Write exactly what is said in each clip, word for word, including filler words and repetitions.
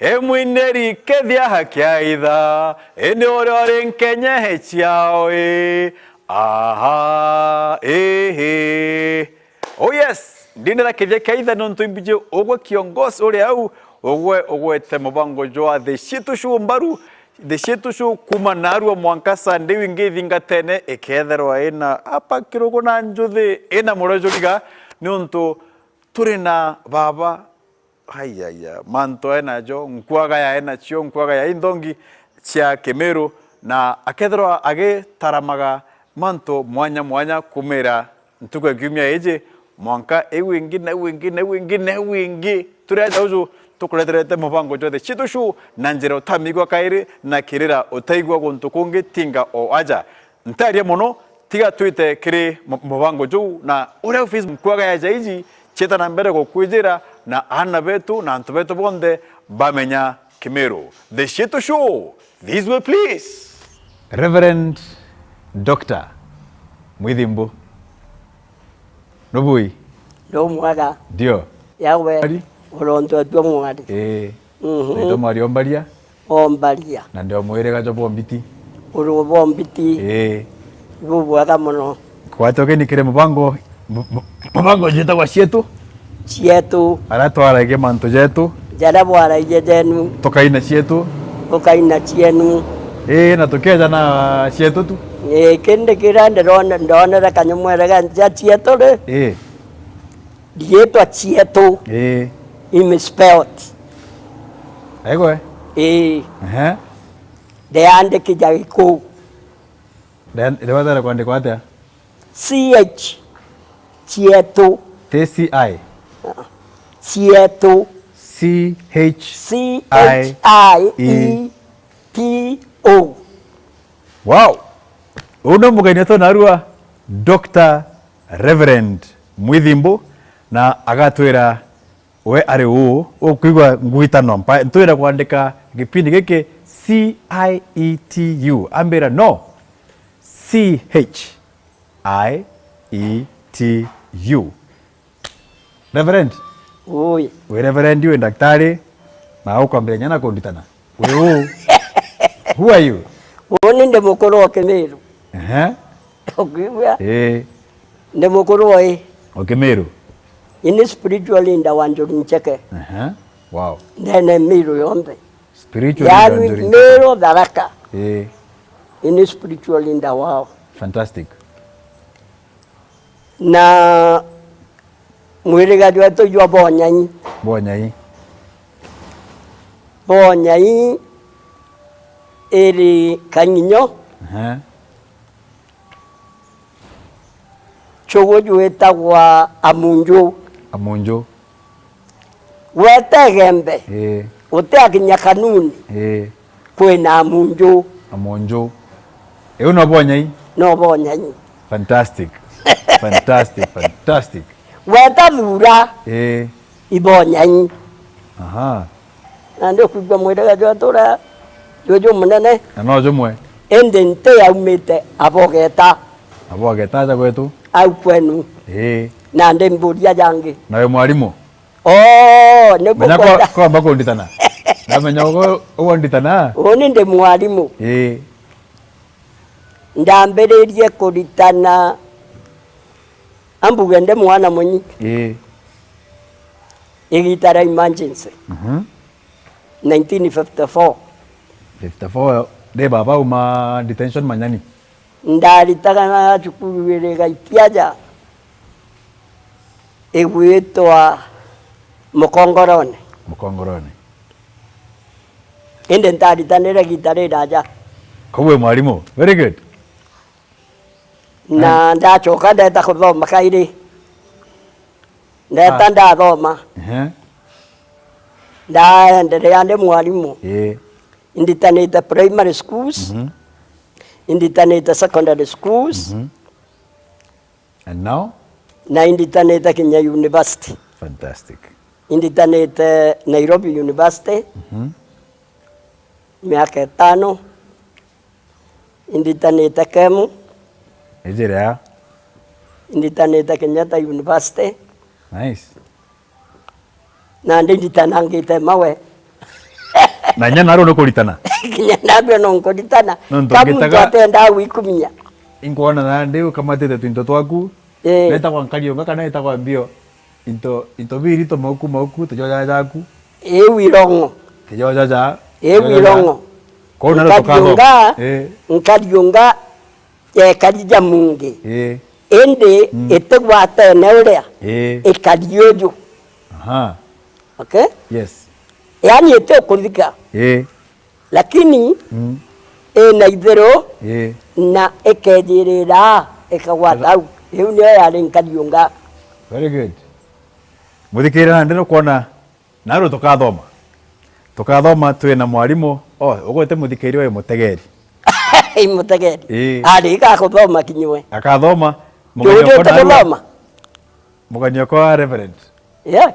E mwineri kethia hakiaitha, indi uria uri nkenyehe ciao i. Aha, ihi. Oh yes, ndinera kethia kiaitha nontu imbiji ugwe kiongozi uri au, ugwe ugwete mubango jwa the Shitu Show mbaru, the Shitu Show kuma narua mwanka Sunday wingi ithingatene iketherwa ina apa kirugu na njuthi ina murojo riga, niuntu turi na baba Aiaya, mantu aenajo, nkwaga yaenacio, nkwaga ya inthongi cia Kimiru, na akethirwa agitaramaga mantu mwanya mwanya kumira ntuku ya kiumia iji, mwanka iu ingi, na iu ingi, na iu ingi, na iu ingi. Turi aja uju tukureterete mubango jwa The Shitu Show na njira utamigua kairi na kirira utaigua guntu kungi tinga o aja. Ntaria mono, tiga twite kiri mu-, mubango juu, na uria ofisi mkwaga ya jaiji, cieta na mbere gukwijira, na aana betu na antu betu bonthe bamenya Kimiru. The Shitu Show, this way please. Reverend Doctor Mwithimbu. Nubui? Ndo mwega. Ndio. Yawe. Ari? Uronto tu mwari. Eh. Mhm. Naitwa Mwari Ombaria. Ombaria. Na ndio mwiriga jwa Bombiti. Uri Bombiti. Ii. Ibu bwega mono. Kwate ugeni kiri mubango, mu-, mu-, mubango jitagwa Cietu. Cietu. Aria twaragia mantu jetu. Jaria bwaragia jenu. Tukaina cietu. Tukaina cienu. Ii, na tukeja na cietu tu. Ii, kindi kiria ndirona, ndonere kanyamwere ga nja cietu ri. Ii. Riitwa Cietu. Ii. Imisspelled. Aigwe? Ii. Ehe. Ndeandikija Gikuu. Nde-, riwathere kwandikwa atia? C H. Cietu. Ti C I? Cietu. C H I E T O. Wow! Uu ni mugeni wetu narua, Doctor Reverend Mwithimbu, na agatwira we ari uu, ukwigua ngwitano mpa-, ntwire kwandika gipindi giki C I E T U. Ambira, "No, C H I E T U." Reverend? Ui. Wi Reverend, wi daktari, na ukwambiriria na kunditana. Wi uu? Who are you? Uni ndi mukuru o Kimiru. Ehe. Ukwigua? Ii. Ndi mukuru o i. O Kimiru? Ini spiritual leader wa Njuri Ncheke. Ehe. Wow. Ndene Miru yonthe. Spiritual leader wa Njuri Ncheke. Yani Miru Tharaka. Ii. Ini spiritual leader wao. Fantastic. Na mwiriga jwetu jwa Bonyai. Bonyai. Bonyai iri Kang'inyo. Ehe. Chugu jwitagwa Amunju. Amunju. Wete Igembe. Ii. Utiakinya Kanuni. Ii. Kwina Amunju. Amunju. Iu no Bonyai? No Bonyai. Fantastic. Fantastic, fantastic. Weta Thura. Ii. I Bonyai. Aha. Na ndi kwigua mwiriga jwetu uria jwi jumunene. Na no jumwe. Indi nti aumite Abogeta. Abogeta aja gwetu? Au kwenu. Ii. Na ndi mburia jangi. Na wi mwarimu? Oo, ni menya kwa, kwamba kunditana. Ndamenya ugo, ugo nditana. Uni ndi mwarimu. Ii. Ndambiririe kuritana, ambuge ndi mwana munyi. Ii. Igita ria emergency. Mhm. Nineteen fifty-four. Fifty-four, ndi baba uma detention Manyani. Ndaritaga na cukuru iri Gaitiaja, igwitwa Mukongorone. Mukongorone. Indi ntaritanire gita riraja. Koguo wi mwarimu. Very good. Na ah, ndacoka ndeta kuthoma kairi. Ndeta ah, ndathoma. Ehe. Ndaendelea ndi mwarimu. Ii. Inditanite primary schools. Mhm. Inditanite secondary schools. Mhm. And now? Na inditanite kinya university. Fantastic. Inditanite Nairobi University. Mhm. Miaka itano. Inditanite kemu. Ijira ya? Inditanite Kenyatta University. Nice. Na ndi nditanangite mawe. Na inya narua nukuritana. Kinya narua no nkuritana. Nontu ka muntu ngitaga atendaa gwikumia. Inkwona nandi ukamatite twinto twaku. Ii. Netagwa Nkariunga kana etagwa mbio? Into, into biiri to mauku mauku, tijoja jaku. Iu irong'o. Tijoja ja. Iu irong'o. Kou naro tukathoma. Nkariunga, ii. Nkariunga yekari ja mungi. Ii. Indi mm, itigwatene uria. Ii. Ikari uju. Aha. Okay? Yes. Yaani itikuthika. Ii. Lakini mm, ina ithiru ii, na ikejirira ikagwata au. Iu niyo yari Nkariunga. Very good. Muthikirira nandi nukwona Naru tukathoma. Tukathoma twi na mwarimu. Oh, ugwite muthikiri we mutegeri. Ii mutegeri. Ii. Ari gakuthoma kinywe. Akathoma. Mugeni okwa narua. Mugeni okwa Reverend. Yeah.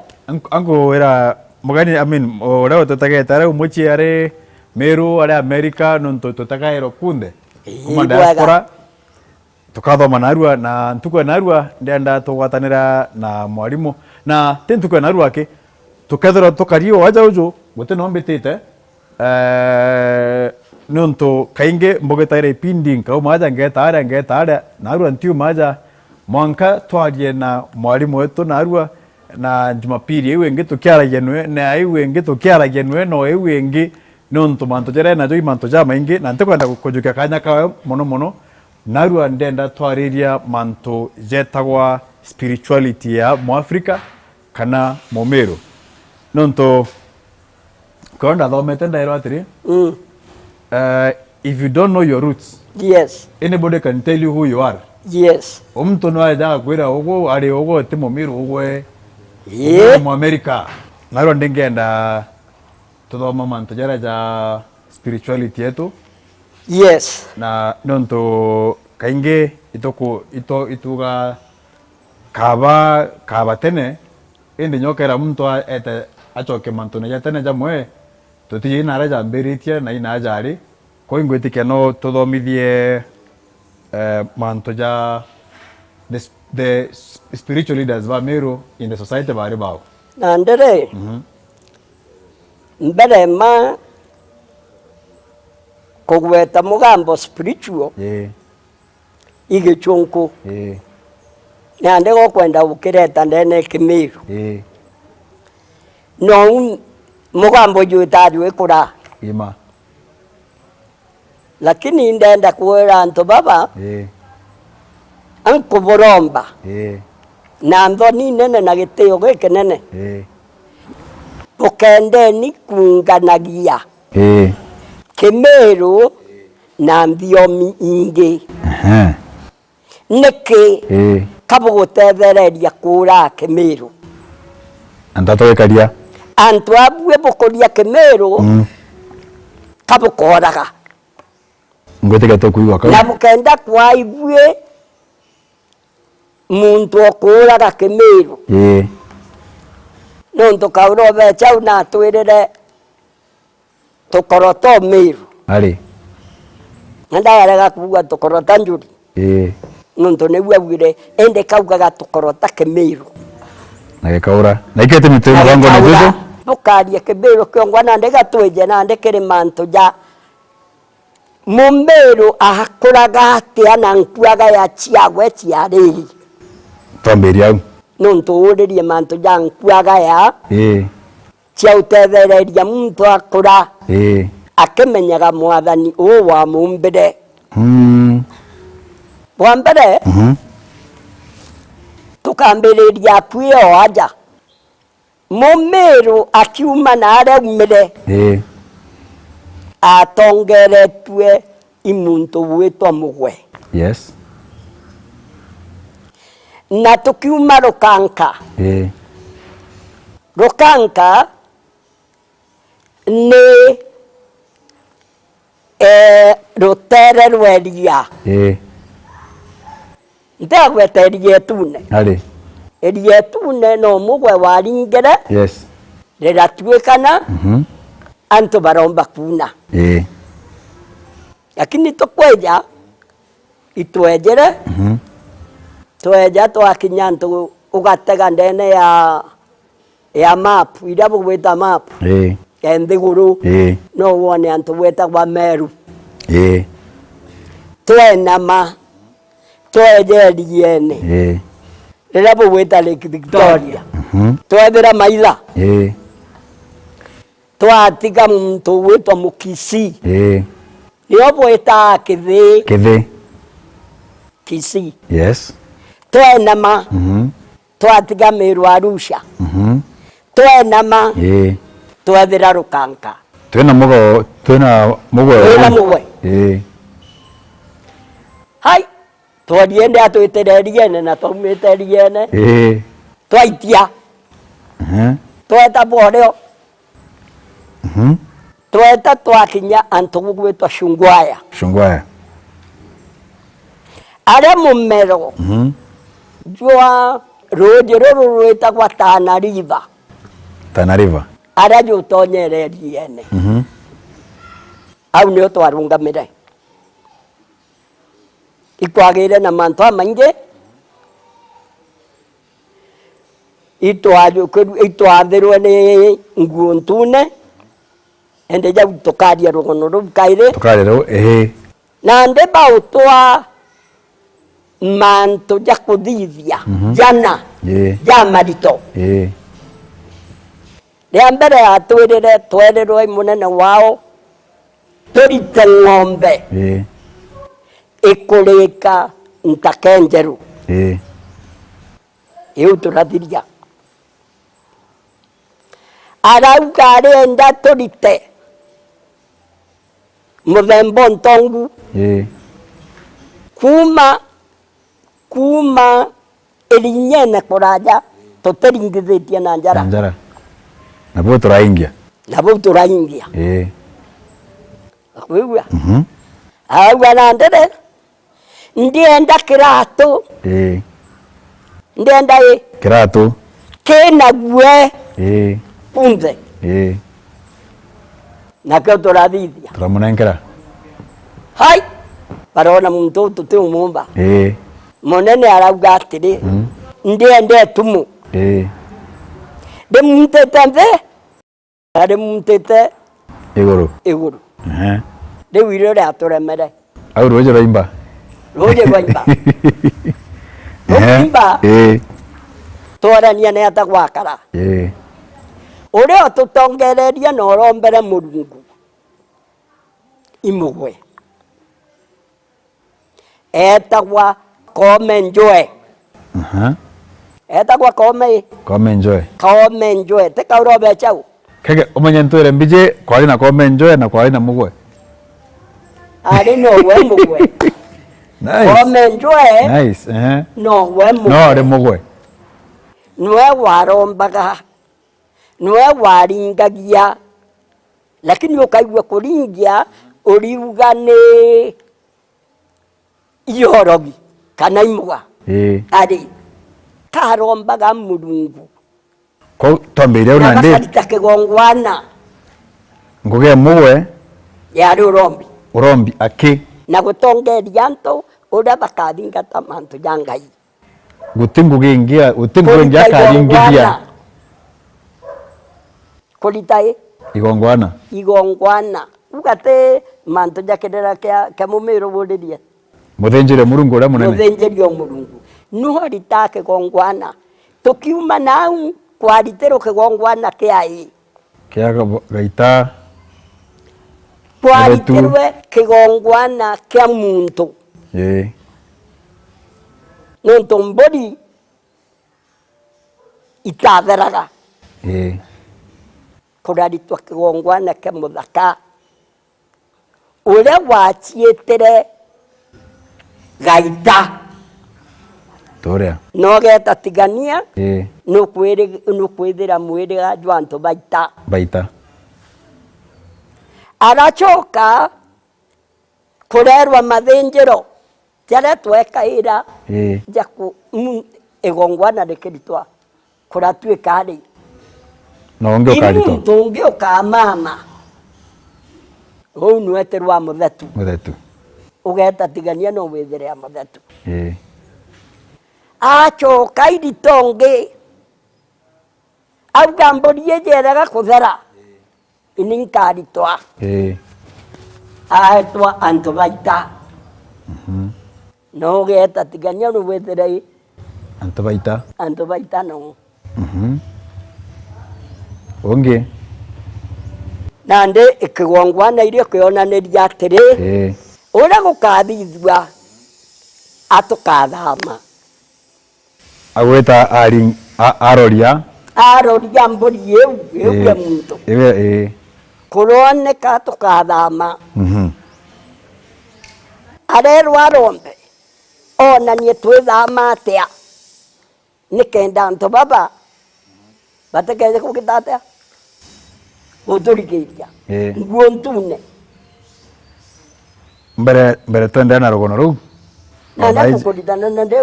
Anku wira mugeni, I mean, uria ututegete ari umucii ari Meru, ari America, nontu tutagairwa kunthe. Ii, kuma diaspora. Tukathoma narua, na ntuku ya narua ndenda tugwatanira na mwarimu, na ti ntuku ya narua aki, tukethirwa tukari o aja uju guti no mbitite, eh, niuntu kaingi mbugitaira ipindi nkauma aja ngeta aria ngeta aria, narua ntiuma aja, mwanka twarie na mwarimu wetu narua, na Jumapili iu ingi tukiaragia nwe, na iu ingi tukiaragia nwe, no iu ingi, niuntu mantu jaria najo i mantu jamaingi, na ntikwenda kujukia kanya kawe mono mono, Narua ndenda twariria mantu jetagwa spirituality ya Mwafrika kana Mumiru. Nontu kwio ndathomete ndairwa atiri, mm, uh, if you don't know your roots, yes, anybody can tell you who you are. Yes. O muntu no aja akwira ugu ari ugu ti Mumiru, ugu e, ii, ugu e Muamerika. Narua ndingenda tuthoma mantu jaria ja spirituality yetu. Yes. Na nontu kaingi ituku-, itu-, ituga kaba, kaba tene, indi nyokera muntu a-, ete acoke mantune ja tene jamwe, tutiji naria jambiritie na ina jari. Kwi ngwitikia no tuthomithie, eh, mantu ja the s-, the s-, spiritual leaders ba Meru in the society bari bao. Na ndere, mhm, mbere ma kugweta mugambo spiritual, ii, i Gichunku. Ii. Nandi gukwenda gukireta ndene Kimiru. Ii. Nou mugambo jwita jwikura. Ima. Lakini ndenda kwira antu baba, ii, ankuburomba, ii, na nthoni nene na gitio gikinene, ii, bukendeni kuunganagia, ii, Kimiru na nthiomi ingi. Ehe. Niki, ii, kabugutethereria kuura Kimiru? Antu atwikaria. Antu abue bukuria Kimiru, mm, kabukoraga. Ngwitikia tukwigua kau. Na bukenda kwa ibue muntu okuuraga Kimiru. Ii. Nontu Kauro obecha au natwirire tukorota Miru. Ari. Na ndagarega kuuga tukorota njuri. Ii. Nontu niu augire, indi kaugaga tukorota Kimiru. Na gikaura. Na ikete mitu na murango na gikaura. Bukaria Kimiru kiongwa nandi gatwije nandi kiri mantu ja Mumiru akuraga atia na nkuaga ya ciagwe ciari? Twambirie au. Nontu uririe mantu ja nkuaga ya, ii, cia utethereria muntu akura, ii, akimenyaga mwathani uu wamumbire. Mm. Bwa mbere, mhm, tukambiriria akui o aja. Mumiru akiuma na aria aumire, ii, atongeretue i muntu witwa Mugwe. Yes. Na tukiuma Rukanka. Ii. Rukanka ni, eh, rutere rwa iria. Ii. Ntegweta iria itune. Ari. Iria itune no Mugwe waringire. Yes. Riratuikana, mhm, antu baromba kuuna. Ii. Lakini tukweja, itwejere, mhm, tweja twakinya antu ugatega ndene ya, ya map, iria bugwita map. Ii. e nthiguru, ii, no wone antu gwetagwa Meru. Ii. Twenama, tweja eriene. Ii. Riria bugwita Lake Victoria, mhm, twethira maitha. Ii. Twatiga muntu ugwitwa Mukisii. Ii. Nio bwitaa Kithii. Kithii. Kisii. Yes. Twenama. Mhm. Twatiga Meru Arusha. Mhm. Twenama. Ii. Twethira Rukanka. Twina mugo, twina mugwe. Twina mugwe. Ii. Hai, tworiende atwitire eriene na twaumite eriene. Ii. Twaitia. Mhm. Tweta bworio. Mhm. Tweta twakinya antu gugwitwa Shungwaya. Shungwaya. Aria mumero, mhm, jwa ruuji ruru rwitagwa Tana River. Tana River. Aria jutonyere eriene. Mhm. Au nio twarungamire. Ikwagire na mantu amaingi. Itwa-, itwathirwe ni nguo ntune, indi jau tukaria rugono ruu kairi. Tukaria ruu, ii. Nandi bautwa mantu ja kuthithia, mhm, jana, ii, ja marito. Ii. Ria mbere yatwirire, twerirwe i munene wao, turite ng'ombe, ii, ikurika ntaka enjeru. Ii. Iu turathiria. Arauga arienda turite muthemba untongu. Ii. Kuuma, kuuma irinyene kuraja, tutiringithitie na njara. Na njara. Na bau turaingia. Na bau turaingia. Ii. Akwigua? Mhm. Arauga na ndere, ndienda kiratu. Ii. Ndienda i. Kiratu. Kina gue. Ii. Kunthe. Ii. Nakio turathithia. Turamunenkera. Hai! Barona muntu uyu tutiumumba. Ii. Munene arauga atiri, mm, ndienda itumu. Ii. Ndimuntite nthi. Arimuntite iguru. Iguru. Ehe. Riu irio riaturemere. Au ruuji rwaimba. Ruuji rwaimba. Ehe. Ruimba. Ii. Twarania ni ata gwakara. Ii. Uria ututongereria na urombere Murungu imugwe. Etagwa Koome Njue. Aha. Etagwa Koome i? Koome Njue. Koome Njue. Ti kaurobe chau? Kege, umenye ntwire mbiji, kwari na Koome Njue na kwari na mugwe. Ari nowe mugwe. Nice. Koome Njue. Nice, ehe. Nowe mugwe. No ari mugwe. Nwe warombaga. Nwe waringagia. Lakini ukaigua kuringia, uriuga ni iorogi kana imwa. Ii. Ari, karombaga Murungu. Kwou twambirie au na nandi gakarita kigongwana. Ngugi ya mugwe yari urombi. Urombi aki. Na gutongeria antu uria bakathingata mantu ja Ngai. Guti ngugi ingi, guti ngugi ingi akaringithia. Kurita i? Igongwana. Igongwana. Uga ti mantu ja kirira kia, kia mumiru buririe. Muthinjiri Murungu uria munene. Muthinjiri o Murungu. Nu arita kigongwana. Tukiuma nau, kwaritirwe kigongwana kia i? Kia ga-, gaita. Kwaritirwe kigongwana kia muntu. Ii. Nontu mburi itatheraga. Ii. Kuraritwa kigongwana kia muthaka. Uria waciitire gaita. Turia. Na ugeta tigania, ii, nukwiri-, nukwithira mwiriga jwa antu baita. Baita. Aracoka kurerwa mathinjiro jaria twekaira, ii, ja ku-, mu-, igongwana rikiritwa. Kuratuika ari. Na ungi ukaritwa. Muntu ungi ukamama. Uu nweterwa muthetu. Muthetu. Ugeta tigania no withire a muthetu. Ii. Acoka irito ngi. Auga mburi ijerega kuthera. Ini nkaritwa. Ii. Aetwa antu baita. Mhm. Na ugeeta tigania nu withire i. Antu baita. Antu baita no. Mhm. Ungi? Nandi ikigongwana irio kionaniria atiri, ii, uria gukathithua atukathama. Agwita ari-, a-, aroria. Aroria mburi iu, iu, ii, ya muntu. Iu, ii. Kuroneka tukathama. Mhm. Arerwa arombe, onanie twithama atia, nikenda antu baba batikeje kugita atia? Guturigiria. Ii. Nguo ntune. Mbere, mbere twenderea na rugono ruu. Na na kukuritana na ndi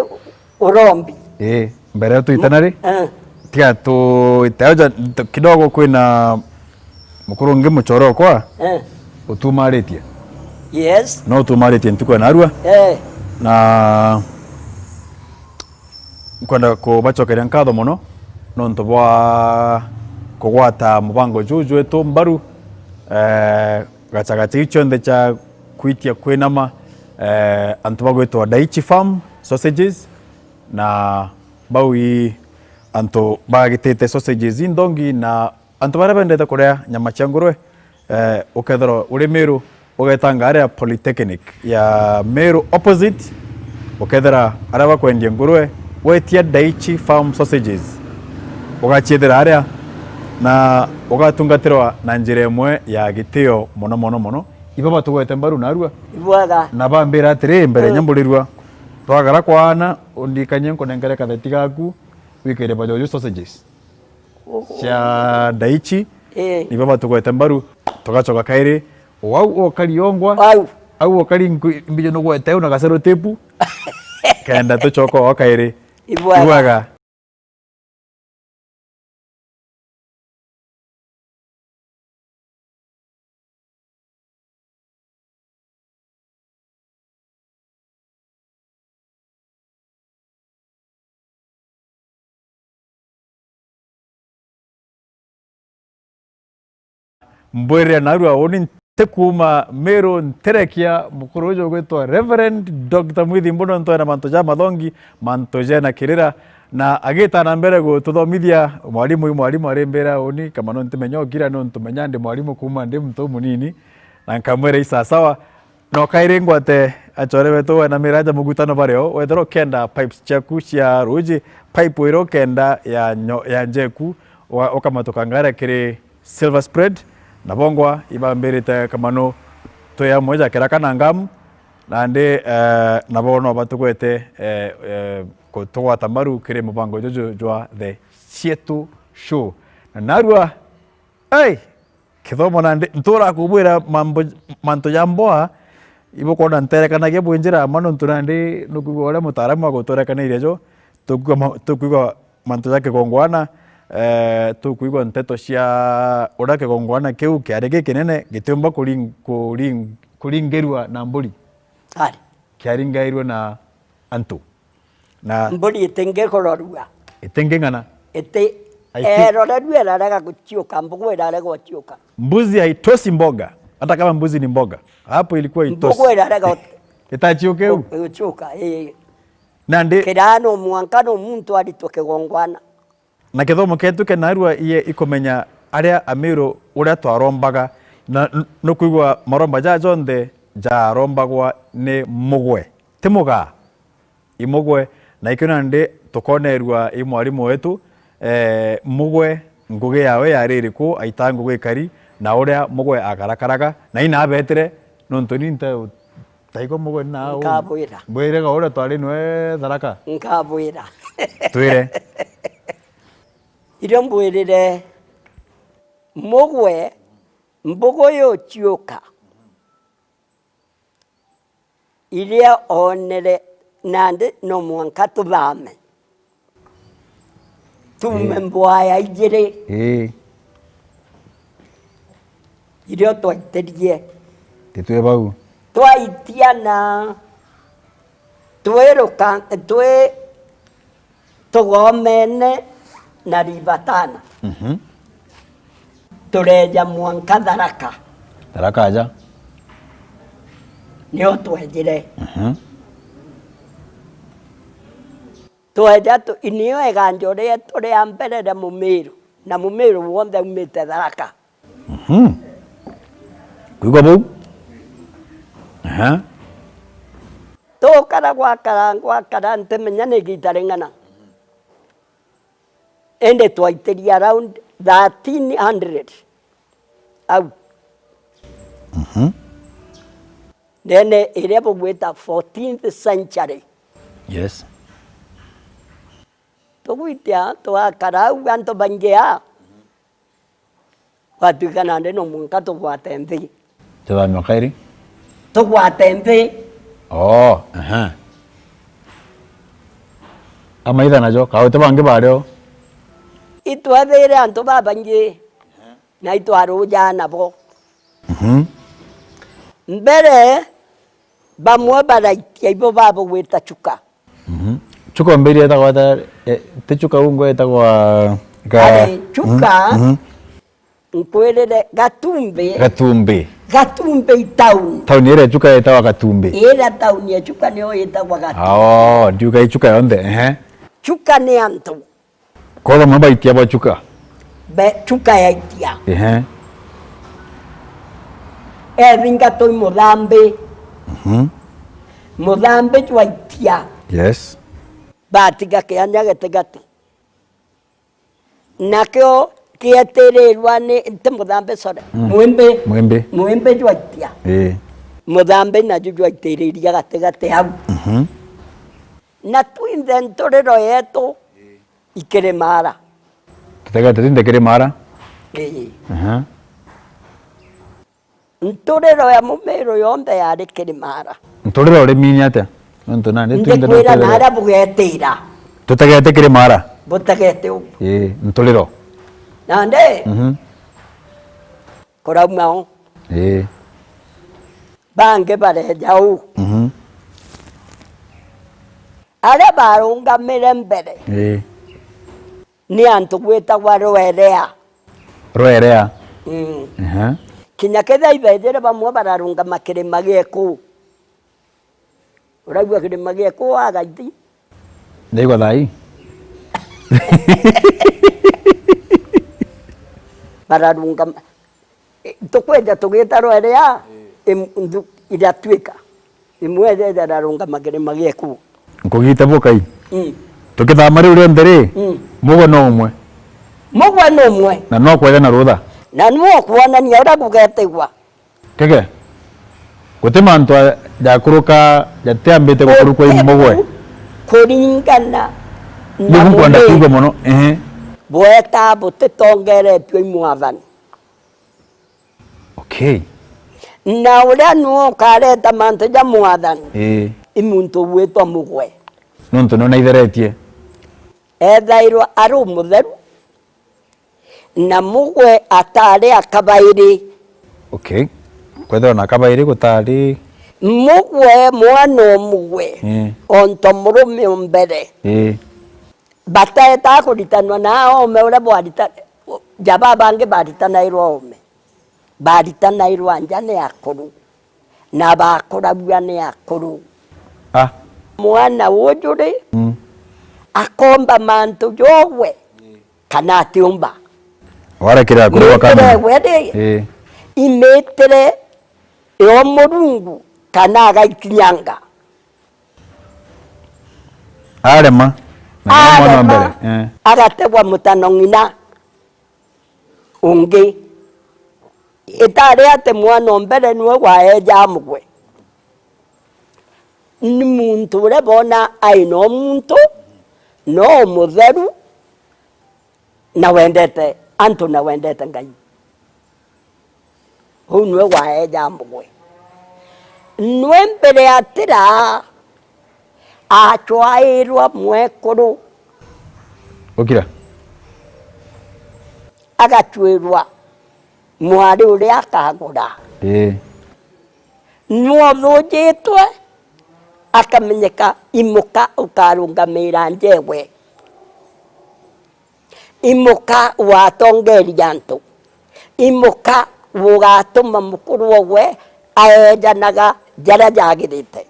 urombi. Ii, mbere yo twitana ri? Eh. Tiga twite aja kidogo, kwina mukuru ungi muchore okwa. Eh. Utumaritie. Yes. No utumaritie ntuku ya narua. Eh. Na nkwenda kubacokeria nkatho mono nontu bwa kugwata mubango juu jwetu mbaru, eh, gachagacha iu cionthe cha kwitia kwinama, eh, antu bagwitwa Daichi Farm Sausages, na bau i antu bagitite sausages inthongi, na antu baria bendete kuria nyama cia ngurwe, eh, ukethirwa uri Meru, ugetanga aria Polytechnic ya Meru opposite, ukethira aria bakwendia ngurwe, wetia Daichi Farm Sausages, ugachiethira aria, na ugatungatirwa na njira imwe ya gitio mono, mono, mono. Ibo batugwete mbaru narua. Ibwega. Na bambira atiri, mbere, mm, nyamburirua, twagara kwaana, undikanie nkunengere katheti gaku, wikire Bajoju Sausages. Oho. Cia Daichi, eh, nibo batugwete mbaru, tugacoka kairi, o au ukari ongwa, au, au ukari nku-, mbijo nugwete au na gacero tepu, kenda tucoka o kairi. Ibwega. Ibwega. Mbwirire narua uni nti kuuma Meru nterekia mukuru uju ugwitwa Reverend Doctor Mwithi Mbuno, ntoe na mantu ja mathongi, mantu jena kirira, na agita na mbere gututhomithia. Mwalimu, mwalimu ari mbira uni, kama no ntimenya ukira, no ntumenya ndi mwalimu kuuma ndi muntu umunini, na nkamwira i sawasawa. No kairi ngwate achore betu we na miraja mugutano bario, wethira ukenda pipes ciaku cia ruji, pipe iria ukenda ya nyo-, ya njeku, wa-, ukamatuka ngare kiri Silver Spread, na bongwa ibambirite kamanu twi amwe ja kiraka na ngamu, nandi, eh, nabo no batugwete, eh, eh, kutugwata mbaru kiri mubango juju jwa The Sietu Show. Na narua, ei, kithomo nandi, ntura kubwira mambo, mantu ja mboa, ibukwona nterekanagia bwinjira amwe, nontu nandi nukwigua uria mutaaramu agutwerekanirie jo, tukwigua ma-, tukwigua mantu ja kigongwana, eh, tukwigua nteto cia uria kigongwana kiu kiari gikinene, gitiumba kuring-, kuring-, kuringirua na mburi. Ari. Kiaringairue na antu. Na mburi itingikurorua. Itinging'ana. Iti-, I think erorerua irarega guciuka, mbugu irarega guciuka. Mbuzi haitosi mboga, hata kama mbuzi ni mboga. Hapo ilikuwa itosi. Mbugu irarega ut-, itaciuke u? Guciuka, ii. Nandi kiraa no mwanka no muntu aritwe kigongwana. Na kithomo kietu kia narua ie ikumenya aria Amiru uria twarombaga, na n-, nukwigua maromba jaa jonthe jarombagwa ni mugwe, ti mugaa, i mugwe. Na ikio nandi tukonerua i mwarimu wetu, eh, mugwe ngugi yawe yari iriku, aitaa ngugi ikari, na uria mugwe akarakaraga, na inabetire, nontu ni nte Taigwa mugeni na au. Nkabwira. Mbwire ga uria twari nwe Tharaka. Nkabwira. Twire. Irio mbwirire mugwe, mbugu yuciuka. Iria onere nandi no mwanka tuthame. Tuume, ii, mbwaya ijiri. Ii. Irio twaitirie. Titwi bau. Twaitiana. Twiruka, twi tugomene na River Tana. Mhm. Tureeja mwanka Tharaka. Tharaka aja. Nio twejire. Mhm. Tweja tu-, inio iganjo rietu ria mbere ria Mumiru, na Mumiru wonthe aumite Tharaka. Mhm. Kwigua bau? Aha. Tukara gwakara, gwakara, ntimenya ni igita ring'ana. Indi twaitirie around thirteen hundred au. Mhm. Ndene iria bugwita fourteenth century. Yes. Tugwitia, twakara au, antu baingi a, gwatuika nandi no mwanka tugwate nthi. Tuthamia kairi? Tugwate nthi. Oo, aha. Amaitha najo, kauti bangi bario? Itwethire antu babaingi, na itwarujaa nabo. Mhm. Mbere, bamwe baraitia ibo babugwita Chuka. Mhm. Chuka mbiri etagwa ata, eh, ti Chuka ungo etagwa ga-, ari, Chuka, mhm, mhm. Nkwirire Gatumbi. Gatumbi. Gatumbi i town. Town iria Chuka etagwa Gatumbi. Iria town ya Chuka niyo itagwa Gatumbi. Oo, ndiuga i Chuka yonthe, ehe. Chuka ni antu. Kwothe mwe baitia bwa Chuka? Be, Chuka yaitia. Ehe. Ethingatwa i Muthambi. Mhm. Muthambi jwaitia. Yes. Batiga kianya gitigati. Nakio kietirirwa ni, ti Muthambi, sorry. Mm. Mwimbi. Mwimbi. Mwimbi jwaitia. Ii. Muthambi naju jwaitiriria gatigati au. Mhm. Na twinthe nturiro yetu, ikiri Mara. Tutegete twinthe kiri Mara? Ii. Aha. Nturiro ya Mumiru yonthe yari kiri Mara. Nturiro uriminya atia? Nontu nandi twinthe ndikwira nturiro. Naria bugetira. Tutegete kiri Mara? Butegete u. Ii, nturiro. Nandi? Mhm. Kurauma o. Ii. Bangi bareja u. Mhm. Aria barungamire mbere. Ii. Ni antu gwitagwa Rwerea. Rwerea? Mm. Ehe. Kinya kethira ibejire bamwe bararungama kirima gieku. Uraigua kirima gieku agaiti? Ndaigua thai. Bararungama. E, tukwenja tugita Rwerea, e, nthu-, iratuika. Imwe ejeja ararungama kirima gieku. Nkugite bukai. Mm. Tukithama riu rionthe ri, mm, mugwe no umwe. Mugwe no umwe. Na no kwethira na rutha. Na no kwonania uria gugetigwa. Kege. Guti mantu a-, jakuruka, jatiambite gukurukwa i mugwe. Kuringana na nibu nkwenda Mumiru kuigua mono, ehe. Bweta butitongeretue i mwathani. Okay. Na uria niwe ukareta mantu ja mwathani, ii, i muntu ugwitwa mugwe. Nontu niwe naitheretie. Ethairwa ari umutheru, na mugwe atari akabairi. Okay. Kwethirwa na akabairi gutari. Mugwe, mwana o mugwe, ii, onto murume o mbere. Ii. Bateetaa kuritanwa na aome uria bwarita-, ja babangi baritanairwa aome. Baritanairwa nja ni akuru, na bakuragua ni akuru. Ah. Mwana uju ri, mm, akomba mantu jogwe, kana atiumba? Warekire akuru bakamenya. Mitire gwe ri, ii, imitire yo Murungu, kana agaikinyanga. Arema. Na niwe mwana wa mbere. Arema, eh, agategwa mutano ng'ina ungi. Itari ati mwana o mbere niwe waeja mugwe. Ni muntu uria bona ai no muntu, no mutheru, na wendete antu, na wendete Ngai. Uu niwe waeja mugwe. Niwe mbere atira acwairwa mwekuru. Ukira? Agacwirwa mwari uria akagura. Ii. Niwe uthujitwe, akamenyeka, imuka ukarungamira njewe. Imuka watongeria antu. I muka bugatuma mukuru ogwe aejanaga jaria jagirite.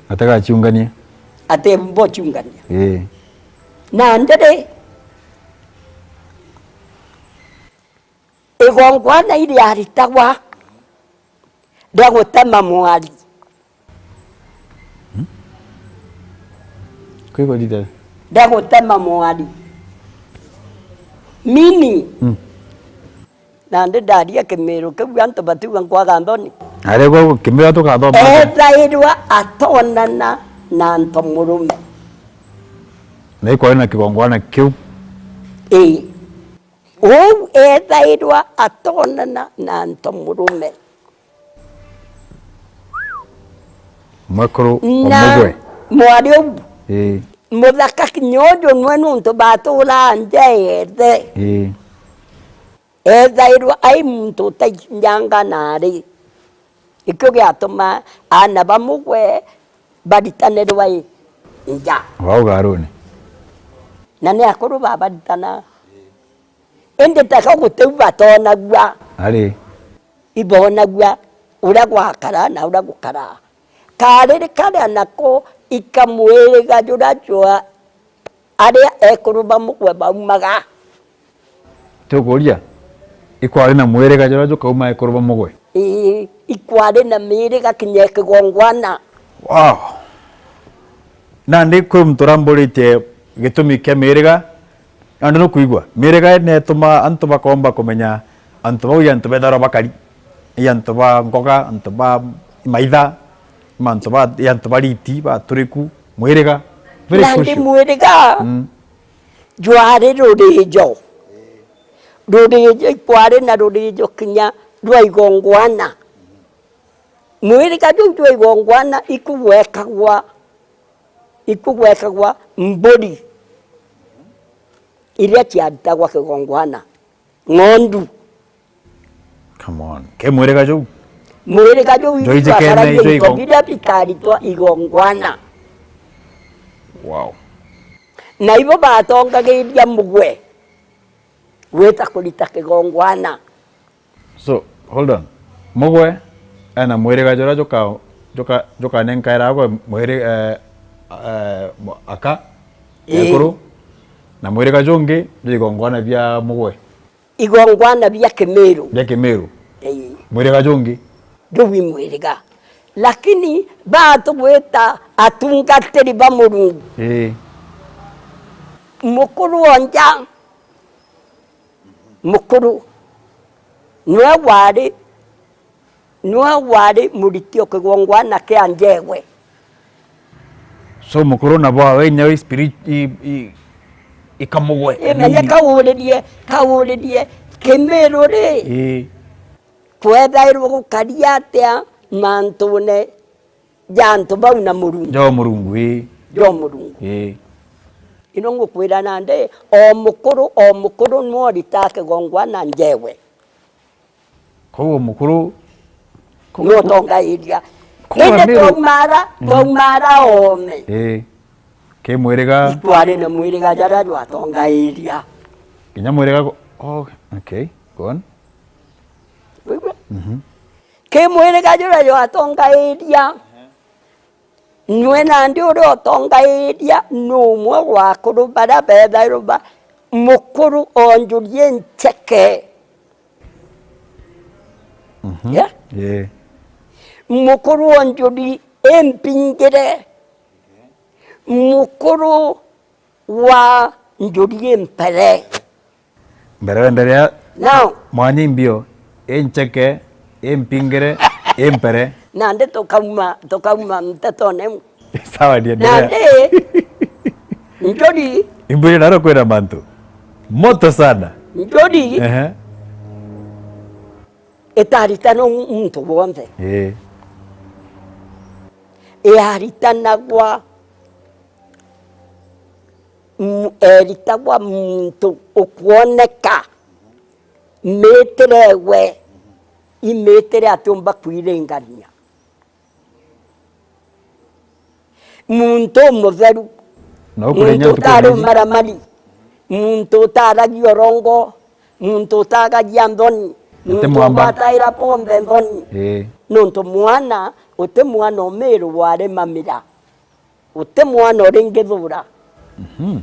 Atagaciungania. Ati mbociungania. Ii. Nandi ri, igongwana iriaritagwa ria gutema mwari. Hmm? Kwigua detail. Ria gutema mwari. Meaning, hmm, nandi ndaria Kimiru kiu antu batiuga nkwaga nthoni. Aria gwa Kimiru tukathoma. Ethairwa atonana na antu murume. Na ikwari na kigongwana kiu. Ii. Uu ethairwa atonana na antu murume. Mwekuru na omugwe. Mwari uu. Ii. Muthaka kinya uju nwe nuntu baturaa nja ethe. Ii. Ethairwa ai muntu utainyanga nari. Ikio giatuma aana ba mugwe baritanirwa i nja. Wau garuni. Na ni akuru babaritana. Indi taka gutiu batonagua. Ari. Ibonagua uria gwakara na uria gukara. Kariri karia nako ikamwiriga juria jwa aria ekuru ba mugwe baumaga. Tukuria, ikwari na mwiriga juria jukauma ekuru ba mugwe? Ii, ikwari na miriga kinya kigongwana. Wow. Nandi kwi muntu uramburitie gitumi kia miriga, nandi nukwigua, miriga netuma antu bakomba kumenya antu bau i antu betharwa bakari, i antu ba ngoga, antu ba maitha, mantu ba, i antu bariti, baturiku, mwiriga. Very crucial. Nandi mwiriga, mm, jwari rurijo. Rurijo, ikwari na rurijo kinya rwa igongwana. Mwiriga juu jwa igongwana ikugwekagwa, ikugwekagwa mburi iria ciaritagwa kigongwana, ng'ondu. Come on. Ke mwiriga juu? Mwiriga juu jwakaragia into biria bikaritwa igongwana. Wow. Na ibo batongagiria mugwe gwita kurita kigongwana. So, hold on. Mugwe ena mwiriga juria juka-, juka-, jukanenkaira agwe mwiri-, eh, eh, mu-, aka, ii, ekuru, na mwiriga jungi jwa igongwana bia mugwe. Igongwana bia Kimiru. Bia Kimiru. Ii. Mwiriga jungi? Juu i mwiriga. Lakini batugwita atungatiri ba Murungu. Ii. Mukuru o nja, mukuru, niwe wari, niwe wari muriti o kigongwana kia njegwe. So mukuru nabo awe inya wi spirit i, i, ikamugwe. Imenya kauririe, kauririe Kimiru ri. Ii. Kwethairwa gukaria atia mantune ja antu bau na Murungu? Jo Murungu, ii. Jo Murungu. Ii. Ino ngukwira nandi, o mukuru, o mukuru nwe uritaa kigongwana njegwe. Koguo mukuru, nwe utongairia. Koguo indi Amiru twaumara, mhm, twaumara oome. Ii. Ki mwiriga? Ikwari na mwiriga jaria jwatongairia. Kinya mwiriga gu-, oh, okay, go on. Wigua? Mhm. Ki mwiriga juria jwatongairia, nwe nandi uria utongairia ni umwe wa akuru baria bethairwa ba mukuru onjurie ncheke. Mhm. Yeah? Yeah. Mukuru onjuri impingire. Mukuru wa njuri impere. Mbere wenderea. Now. Mwanya imbio, incheke, impingire, impere. Nandi tukauma, tukauma ntetone iu. Sawa, ni endelea. Nandi, njuri. Imbwire naro kwina mantu. Moto sana. Njuri. Ehe. Itaritana muntu wonthe. Ii. Yaritanagwa mu-, eritagwa muntu ukwoneka, mitire we, imitire atiumba kwiringania. Muntu umutheru, muntu utari umaramari, muntu utaragia urongo, Muntu utagagia nthoni. Muntu mwamba. Ugwataira bonthe nthoni. Ii. Nontu mwana, uti mwana umiru wari mamira. Uti mwana uri ngithura. Mhm.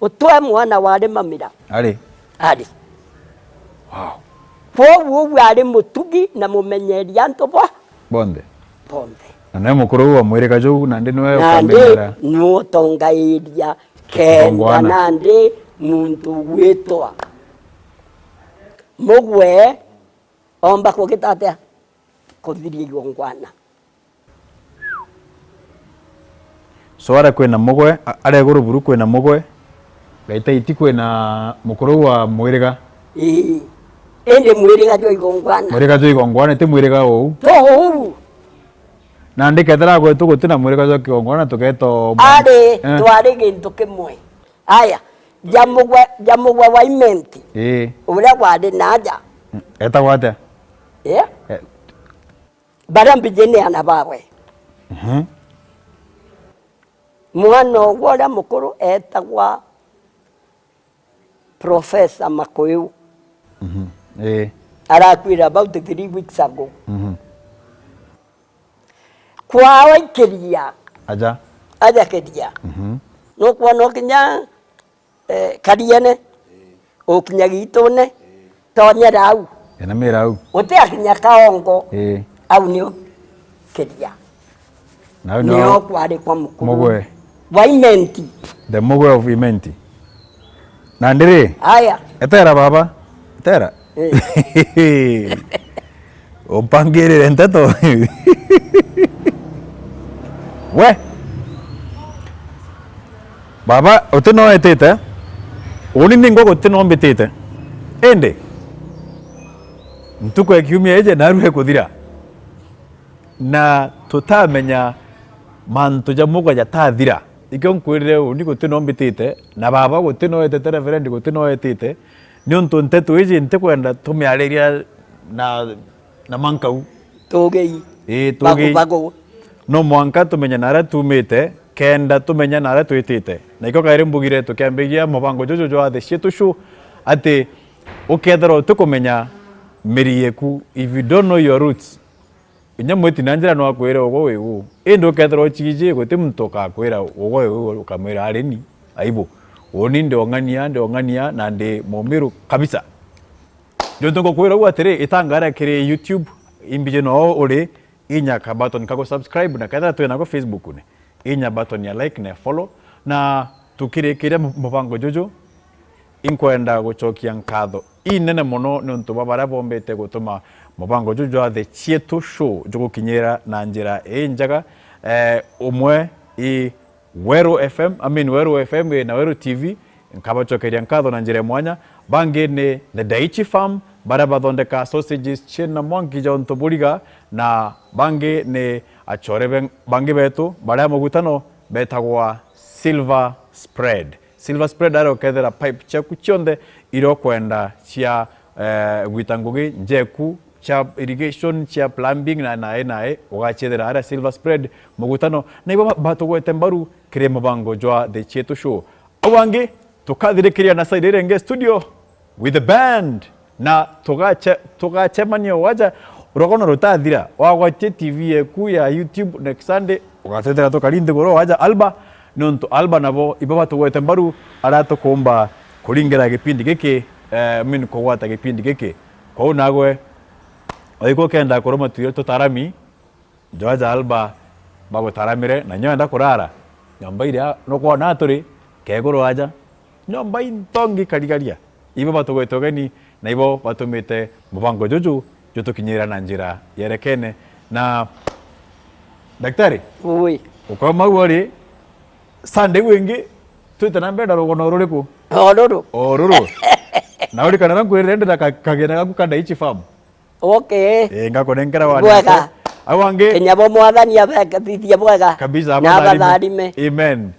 Utwe mwana wari mamira. Ari. Ari. Wow. Kwoguo uu ari mutugi na mumenyeri antu bo. Bonthe. Bonthe. Na niwe mukuru uu wa mwirika juu, nandi niwe ukamenyera. Nandi niwe utongairia kenda kigongwana. Nandi muntu gwitwa Mugwe omba kugita atia? Kuthiria igongwana. So aria kwina Mugwe, a-, aria iguru buru kwina Mugwe, gaita iti kwina mukuru wa mwiriga. Ii. Indi mwiriga jwa igongwana. Mwiriga jwa igongwana, ti mwiriga uu. To uu. Nandi kethira gwetu gutina mwiriga jwa kigongwana, tugeeta o mwa-, ari, eh, twari gintu kimwe. Aya, ja Mugwe, ja Mugwe wa Imenti. Ii. Uria wari na aja. Mm, etagwa atia? Eh? Eh. Baria mbiji ni ana bawe. Mhm. Mwana ogwe uria mukuru etagwa Professor Makuyu. Mhm. Ii. Arakuire about three weeks ago. Mhm. Kwao ikiria. Aja. Aja kiria. Mhm. Nukwona ukinya, eh, Kariene, ukinya Gitune, tonyera au. Ena mira au. Uti akinya Kaongo. Ii. Au nio kiria. Nau nio nio kwari kwa mukuru. Mugwe. Wa Imenti. The Mugwe of Imenti. Nandi ri? Aya. Etera baba. Etera. Eh. Umpangirire nteto. We. Baba, uti no etite. Uni ningo guti no mbitite. Indi. Ntuku ya kiumia iji narua ikuthira. Na tutamenya mantu ja Mugwe jatathira. Ikio nkwirire uni guti no mbitite, na baba guti no etete, Reverend guti no etite, niuntu nteto iji ntikwenda tumiariria na, na mankau. Tugei. Ii, tugei. Bagu, bagu. No mwanka tumenye naria tumite, kenda tumenya naria twitite. Na ikio kairi mbugire tukiambiria mubango juju jwa The Cietu Show, ati ukethirwa utikumenya miri yeku, if you don't know your roots, Inya mwiti na njira no akwire ugwe wi uu. Indi ukethirwa uciiji, guti muntu ukakwira ugwe wi uu, ukamwira ari ni aibu. Uni ndi ong'ania, ndi ong'ania, na ndi mumiru kabisa. Jontu ngukwira uu atiri, itangara kiri YouTube, imbiji no uri, inya ka button ka gu subscribe, na kethira twi nako Facebook-ni, inya button ya like na ya follow, na tukirikiria mu-, mubango juju, inkwenda gucokia nkatho inene mono niuntu bwa baria bombite gutuma mubango juju jwa The Cietu Show jugukinyira na njira injega. Eh, umwe i Weru F M, I mean Weru F M, eh, na Weru T V, nkabacokeria nkatho na njira ya mwanya. Bangi ni The Daichi Farm, baria bathondeka sausages ciina mwanki ja untu buriga, na bangi ni achore ben-, bangi betu baria mugutano betagwa Silver Spread. Silver Spread aria ukethira pipe ciaku cionthe iria ukwenda cia, eh, gwita ngugi njeku, cia irrigation, cia plumbing na nae nae, ugaciethera aria Silver Spread mugutano. Na ibo ba-, batugwete mbaru kiri mubango jwa The Cietu Show. Au angi, tukathirikiria na side iria ingi studio with the band. Na tugache-, tugachemania waja, rugono rutathira, wagwatie T V yeku ya YouTube next Sunday, ugatethera tukari nthiguru waja Alba, niuntu Alba nabo ibo batugwete mbaru, aria tukumba kuringira gipindi giki, eh, I mean, kugwata gipindi giki. Kwou nagwe, oiku ukenda kuruma tuire tutarami, Joaja Alba bagutaramire, na nyoenda kurara nyomba iria nukwona turi keguru aja, nyomba intongi karigaria. Ibo batugwete ugeni, na ibo batumite mubango juju jutukinyira na njira yerekene. Na, daktari, ui, ukoma uo ri, Sunday wingi twite na mbere na rugono ruriku? O ruru. O ruru. Na urikana na nkwirire ndi na ka-, kagena gaku ka Daichi Farm. Okay. Eh, ngakunenkera wana. Bwega. Au angi. Kenya bo mwathani abekathithia bwega. Kabisa, na abatharime. Amen.